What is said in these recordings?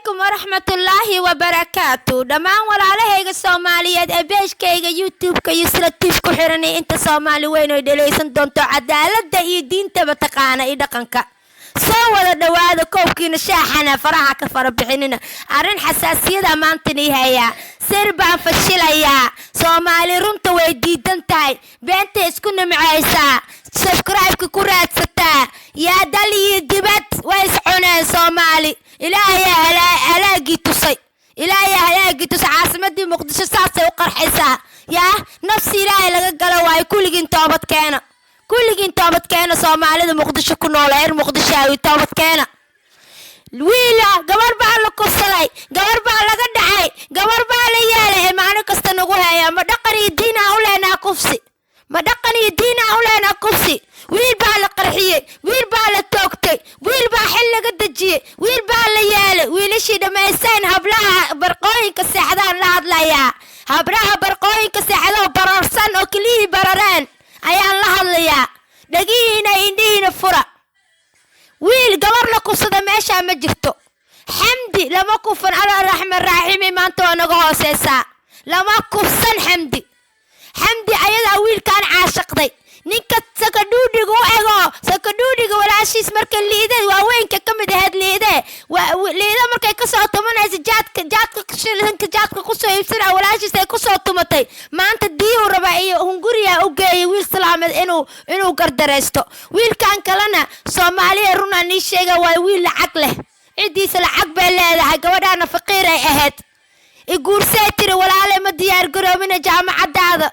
Calaykum waraxmatullaahi wabarakaatu. Dhammaan walaalahayga Soomaaliyeed ee page-kayga YouTube-ka Yusra Tiif ku xiranay, inta Soomaali weyn oy dhelaysan doonto, cadaaladda iyo diintaba taqaana iyo dhaqanka, soo wada dhowaada. Koobkiina shaaxana faraha ka fara bixinina. Arrin xasaasiyada maanta nii hayaa, sir baan fashilayaa. Soomaali runta way diidan tahay, beentay isku nimcaysaa, subscribe-ka ku raadsataa. Yaa dal iyo dibad way iscuneen Soomaali. Ilaahayaa halaagii tusay, Ilaahayaa halaagii tusay. Caasimadii Muqdisho saasay u qarxaysaa. Yaa nafsi Ilaahay laga galo waayo. Kulligiin toobad keena, kulligiin toobad keena. Soomaalida Muqdisho ku nool, reer Muqdishaawi, toobad keena. Wiila gabar baa la kufsaday, gabar baa laga dhacay, gabar baa la yeelay ee maalin kasta nagu heeyaa. Ma dhaqan iyo diin aan u leenaha kufsi? Ma dhaqan iyo diin aan u leenaha kufsi? Wiil baa la qarxiyey, wiil baa la toogtay, wiil baa xil laga dejiyey, wiil baa la yeelay. Wiilashii dhammaysteen. Hablaha barqooyinka seexdaan la hadlayaa, hablaha barqooyinka seexdoo bararsan oo keliyihii barareen ayaan la hadlayaa. Dhegihiina indhihiina fura. Wiil gabar la kufsada meeshaa ma jirto. Xamdi lama kufan. Alla raxman raaximi, maanta waa naga hooseysaa. Lama kufsan Xamdi. Xamdi ayadaa wiilkan caashaqday, ninka sakadhuudhiga u ego, sakadhuudhiga walaashiis. Marka liide waaweynka ka mid ahayd, liide liide markay kasoo tumanaysa jaadka shilinka jaadka kusoo iibsanaya, walaashiis ay kusoo tumatay. Maanta diyuu rabaa iyo hunguriya u geeyay wiil salaameed inuu gardaraysto. Wiilkan kalena, Soomaaliya, runaa nii sheega, waa wiil lacag leh, ciddiisa lacag bay leedahay. Gabadhaana faqiir ay ahayd. Iguursee tiri, walaale, ma diyaar garoobina, jaamacadaada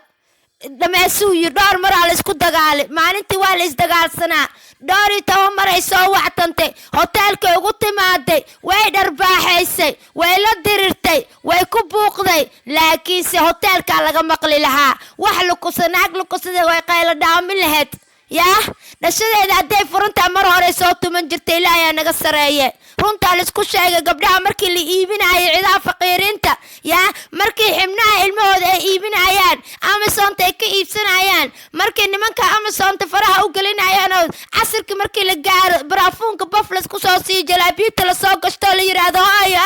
dhameesuu yiri. Dhowr maraa la isku dagaalay maalintii, waa la isdagaalsanaa. Dhowr iyo toban mar ay soo wactantay, hoteelkay ugu timaaday, way dharbaaxaysay, way la dirirtay, way ku buuqday, laakiinse hoteelkaa laga maqli lahaa. Wax lukusa, naag lukusaday way qaylo dhaamin lahayd. Yaa dhashadeeda hadday furantaa, mar hore soo tuman jirta. Ilaahayaa naga sareeye. Runtaa laisku sheegay. Gabdhaha markii la iibinayo, cidaha faqiiriinta, yaa markii xibnaha ilmahooda ay iibinayaan, Amazonta ay ka iibsanayaan, markii nimanka Amazonta faraha u gelinayaan, oo casirkii markii la gaaro baraafuunka baflas kusoo siiyo, jalaabiibta lasoo gashtoo la yidhaahdo, "Hooyo,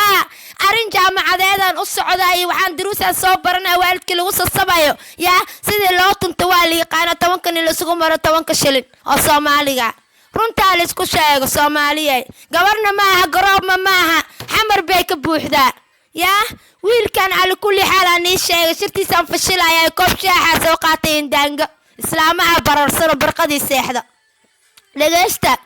arrin jaamacadeedaan u socdaa iyo waxaan duruusaan soo baranaya," waalidkii lagu sasabayo, yaa sidii loo tunto waa la yaqaana. 10-ka nin laisugu maro 10-ka shilin oo Soomaaliga. Runtaa laisku sheego, Soomaaliya. Gabarna maaha, garoobma maaha, Xamar bay ka buuxdaa. Yaa wiilkan, cali kulli xaal aan ii sheegay, shirtiisaan fashilaya. Koob shaaxaa soo qaatay, indaango islaamaha bararsano barqadii seexda. Dhegeysta,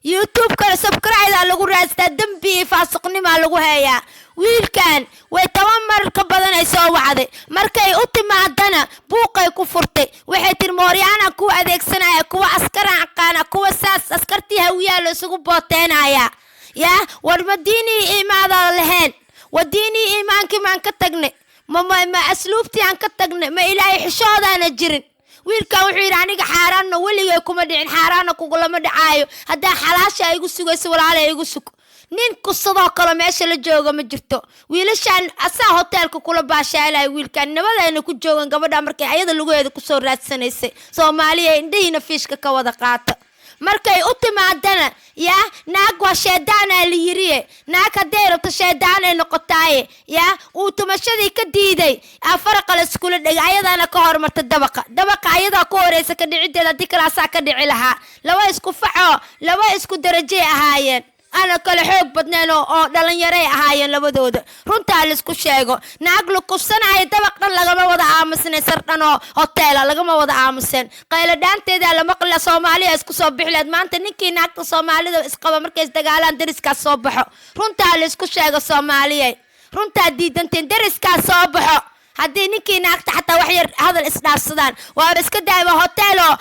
YouTube-kana subscribe lagu raadsataa, dembi iyo faasiqnimaa lagu heeyaa. Wiilkan way 10 mar ka badan ay soo wacday. Markay u timaadana buuqay ku furtay. Waxay tiri, "Mooryaanaan kuwa adeegsanaya, kuwa askaraan aqaana, kuwa saas." Askartii Hawiyaa la isugu booteenaya. Yaa war, ma diinii iimaadaada lahayn? Wa diinii iimaankii maan ka tagnay? Ma asluubtii aan ka tagnay? Ma Ilaahay xishoodaana jirin? Wiilkan wuxuu yidhi, "Aniga xaaraanna weligay kuma dhicin, xaaraanna kugulama dhacaayo. Haddaa xalaasha igu sugayso, walaala, igu sug." Nin kusadoo kale meesha la jooga ma jirto. Wiilashaan asaa hoteelka kula baashaalaya. Wiilkan nabadayna ku joogan gabadha markay ayada lugaheeda kusoo raadsanaysay. Soomaaliya, indhihiina fiishka ka wada qaata. Markay u timaadana, yaa naag waa sheedaanaa la yiriye, naag hadday rabto sheedaanay noqotaaye. Yaa uu tumashadii ka diiday, faraqa la iskula dhegay. Ayadaana ka hormarta dabaqa, dabaqa ayadaa ku horeysa ka dhiciddeeda. Haddii kalaasaa ka dhici lahaa. Laba isku facoo, laba isku darajay ahaayeen, ana kale xoog badneen oo dhalinyaray ahaayeen labadooda. Runtaa laisku sheego. Naag la kufsanayo dabaq dhan lagama wada aamusnay, sar dhan oo hoteela lagama wada aamuseen. Qaylo dhaanteeda la maqla, Soomaaliya isku soo bixi lahayd. Maanta ninkii naagta Soomaalida isqaba markay isdagaalaan, dariskaas soo baxo. Runtaa laisku sheego, Soomaaliya, runtaa diidanteen. Dariskaas soo baxo haddii ninkii naagta xataa wax yar hadal isdhaafsadaan. Waaba iska daayba hoteeloo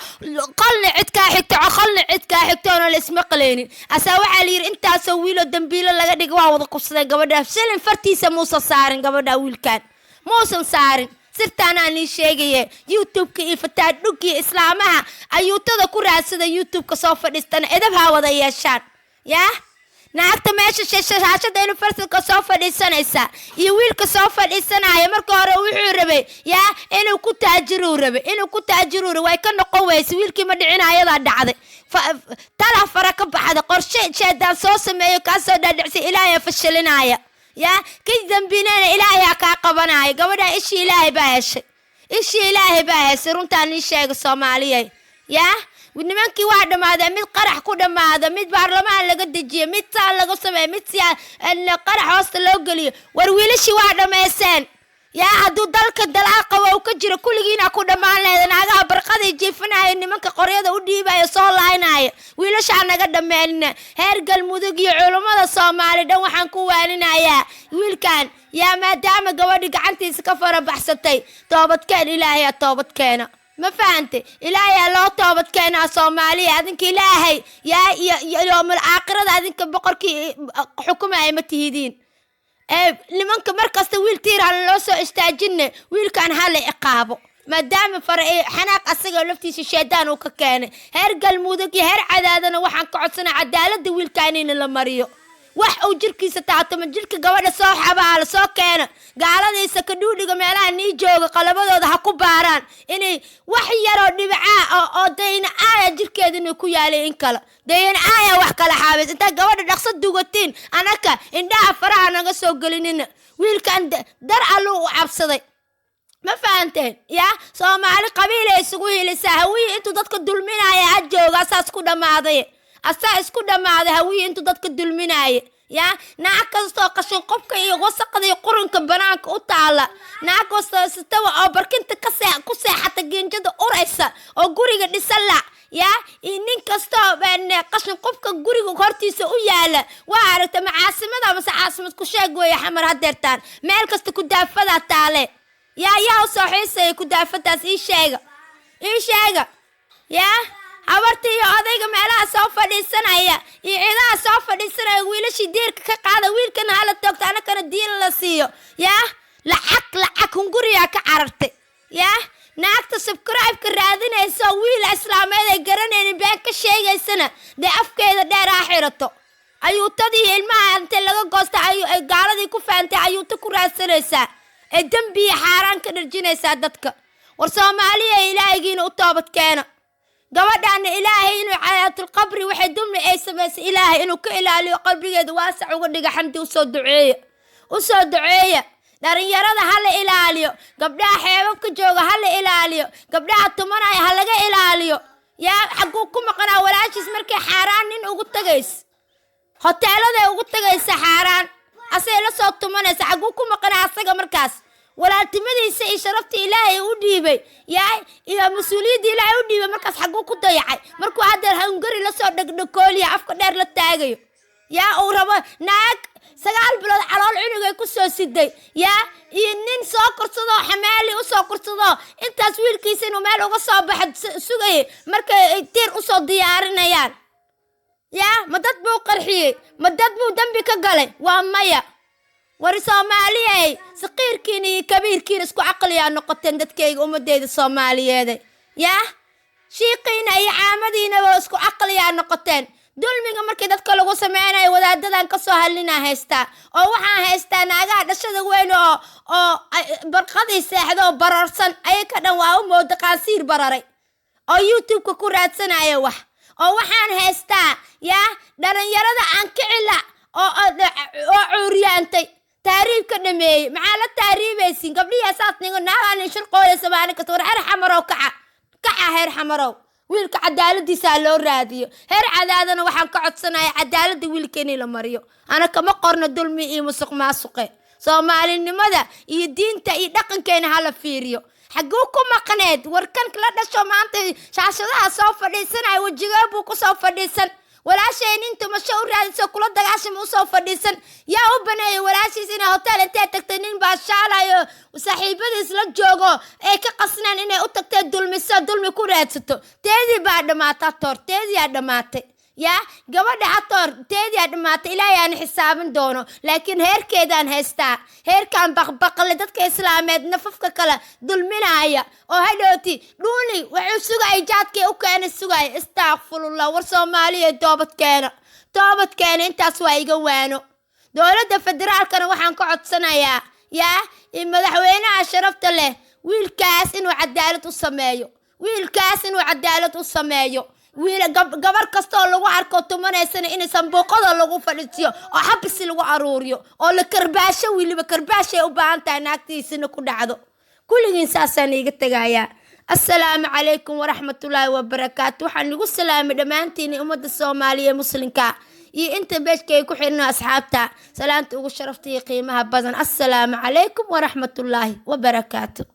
qolna cid kaa xigto, qolna cid kaa xigto, oona la ismaqlaynin. Asaa waxaa la yidhi intaasoo wiiloo dambiilo laga dhiga waa wada kufsadeen gabadha. Shilin fartiisa muusan saarin gabadha, wiilkan muusan saarin. Sirtaanaa nii sheegaye. YouTube-ka iyo fataadhugii islaamaha ayuutada ku raadsada, YouTube-ka soo fadhiistana, edab ha wada yeeshaan. Yaa naagta meesha shaashada universalka soo fadhiisanaysa iyo wiilka soo fadhiisanaya, marka hore wuxuu rabay, yaa, inuu ku taajiruu rabay, inuu ku taajiruu rabay. Way ka noqon weyse. Wiilkii ma dhicin, ayadaa dhacday. Tala fara ka baxda. Qorshe sheedaan soo sameeyo, kaa soo dhaadhicsay, Ilaahay fashilinaya. Yaa ka dambinana Ilaahay ha kaa qabanaayo. Gabadhaa ishii Ilaahay baa heshay, ishii Ilaahay baa heshay. Runtaan ii sheega, Soomaaliyay. Yaa nimankii waa dhammaadeen. Mid qarax ku dhammaada, mid baarlamaan laga dejiyo, mid saan laga sameeyo, mid siyaa qarax hoosta loo geliyo. War wiilashii waa dhammayseen. Yaa hadduu dalka dalaal qabo uu ka jiro, kulligiina ku dhammaan leeda. Naagaha barqaday jiifanaya, nimanka qoryada u dhiibaya, soo laynaya, wiilashaa naga dhammeynina. Heer Galmudug iyo culummada Soomaali dhan waxaan ku waaninayaa wiilkan, yaa maadaama gabadhi gacantiisa ka farabaxsatay, toobadkeen. Ilaahay toobadkeena, ma fahantay? Ilaahay loo toobad keenaa, Soomaaliya. Adinka Ilaahay yaa iyo yoomul aakhirada adinka boqorkii xukumaya ma tihidiin. Ee nimanka mar kasta wiil tiiraan loo soo istaajinne, wiilkan ha la ciqaabo, maadaama fara xanaaq asaga laftiisa shaydaan uu ka keenay. Heer Galmudug iyo heer Cadaadana waxaan ka codsanaa cadaaladda wiilkan in la mariyo. Wax uu jirkiisa taato ma jirka gabadha soo xabaala soo keena. Gaaladiisa kadhuudhiga meelaha nii jooga qalabadooda ha ku baaraan inay wax yaroo dhibicaa oo dayna aaya jirkeeda inay ku yaalay, in kale dayna aaya wax kala xaabays. Intaa gabadha dhaqso dugatiin, anaka indhaha faraha naga soo gelinina. Wiilkan dar alluu u cabsaday, ma fahanteen? Yaa Soomaali qabiilay isugu hilisaa. Hawiyi intuu dadka dulminaya ha jooga, asaas ku dhammaaday, asaa isku dhammaaday. Hawiyi intuu dadka dulminaaye, yaa naag kastoo qashin qofka iyo wasaqda iyo qurunka banaanka u taala, naag kastoo sitaba oo barkinta ku seexata, genjada uraysa oo guriga dhisan la, yaa iyo nin kastoo qashin qofka guriga hortiisa u yaala, waa aragta. Ma caasimada mase caasimad ku sheeg weeye Xamar hadeertaan? Meel kasta ku daafadaa taale. Yaa u soo xiisaya ku daafadaas? Ii sheega, ii sheega. Yaa habarta iyo odayga meelaha soo fadhiisanaya iyo ciidaha soo fadhiisanaya, wiilashii diirka ka qaada. Wiilkana hala toogto, anakana diin la siiyo. Yaa lacag, lacag hunguriyaa ka carartay. Yaa naagta subscribe-ka raadinaysa, wiil islaameed ay garanaynin been ka sheegaysana, dee afkeeda dheer ha xirato. Ayuutadii ilmaha intay laga goosta ay gaaladii ku faantay, ayuuta ku raadsanaysaa ee dembi iyo xaaraan ka dharjinaysaa dadka. War Soomaaliya, Ilaahaygiina u toobad keena. Gabadhaana Ilaahay inuu xayaatulqabri waxay dulmi ay samaysay Ilaahay inuu ka ilaaliyo, qalbigeeda waasac uga dhiga. Xamdi usoo duceeya, usoo duceeya. Dhalinyarada ha la ilaaliyo, gabdhaha xeebabka jooga ha la ilaaliyo, gabdhaha tumanaya ha laga ilaaliyo. Yaa xagguu ku maqanaa walaashiis markay xaaraan nin ugu tagays, hoteeladay ugu tagaysa xaaraan, asay la soo tumanaysa? Xagguu ku maqanaa asaga markaas? Walaaltimadiisa iyo sharafta Ilaahay u dhiibay, yaa iyo mas-uuliyadda Ilaahay u dhiibay, markaas xagguu ku dayacay? Markuu haddeer hungari lasoo dhegdhegooliya, afka dheer la taagayo, yaa uu rabo naag 9 bilood calool cunugay ku soo siday, yaa iyo nin soo korsadoo xamaali usoo korsadoo intaas wiilkiisa inuu meel uga soo baxo sugayay, markay tiir usoo diyaarinayaan. Yaa ma dad buu qarxiyey? Ma dad buu dembi ka galay? Waa maya. War Soomaaliyey, saqiirkiina iyo kabiirkiina isku caqliyaa noqoteen. Dadkayga, ummadeyda Soomaaliyeede, yaa shiiqiina iyo caamadiinaba isku caqliyaa noqoteen. Dulmiga markii dadka lagu sameynayo, wadaadadan kasoo hadlinaa haystaa, oo waxaan haystaa naagaha dhashada weyn oo barqadii seexda oo bararsan, ayaka dhan waa u mooda qaansiir bararay oo YouTube-ka ku raadsanaya wax. Oo waxaan haystaa yaa dhalinyarada aan kicila oo cuuryaantay, tahriib ka dhameeyey. Maxaa la tahriibaysiin gabdhihii? Saas nigo naagaan shirqoolaysa maalin kasta. War Heer Xamarow, kaca, kaca. Heer Xamarow, wiilka cadaaladiisa ha loo raadiyo. Heer Cadaadana waxaan ka codsanaya cadaaladda wiilka inii la mariyo. Ana kama qorno dulmi iyo musuq maasuqe. Soomaalinimada iyo diinta iyo dhaqankeena hala fiiriyo. Xagguu ku maqneed warkan la dhasho maanta shaashadaha soo fadhiisanaya? Wejigee buu ku soo fadhiisan? Walaashay nin tumasho u raadiso kula dagaashama usoo fadhiisan. Yaa u baneeyay walaashiis inay hotel intay tagtay, nin baa shaalayo saaxiibadiis la joogo ay ka qasnaan, inay u tagtay dulmiso, dulmi ku raadsato? Teedii baa dhammaatay toor, teediyaa dhammaatay. Yaa gabadha hatoor, teediyaa dhammaatay. Ilaahay aan xisaabin doono, laakiin heerkeedaan haystaa. Heerkan baqbaqle dadka islaameed nafafka kale dulminaaya oo hadhooti dhuuni wuxuu sugaya, jaadkii u keenay sugaya. Istaaqfurullah. War Soomaaliya, toobadkeena, toobadkeena. Intaas waa iga waano. Dowladda federaalkana waxaan ka codsanayaa, yaa madaxweynaha sharafta leh, wiilkaas inuu cadaalad u sameeyo, wiilkaas inuu cadaalad u sameeyo. Wiil gabar kastoo lagu arko tumanaysana in sanbuuqada lagu fadhiisiyo oo xabisi lagu aruuriyo oo la karbaasho. Weliba karbaashay u baahan tahay naagtiisina ku dhacdo. Kulligiin saasaan iiga tegayaa. Assalaamu calaykum waraxmatullaahi wabarakaatu. Waxaan igu salaamay dhammaantiin ummadda Soomaaliya muslimka iyo inta beejka ay ku xidhno asxaabta, salaanta ugu sharafta iyo qiimaha badan. Assalaamu calaykum waraxmatullaahi wabarakaatu.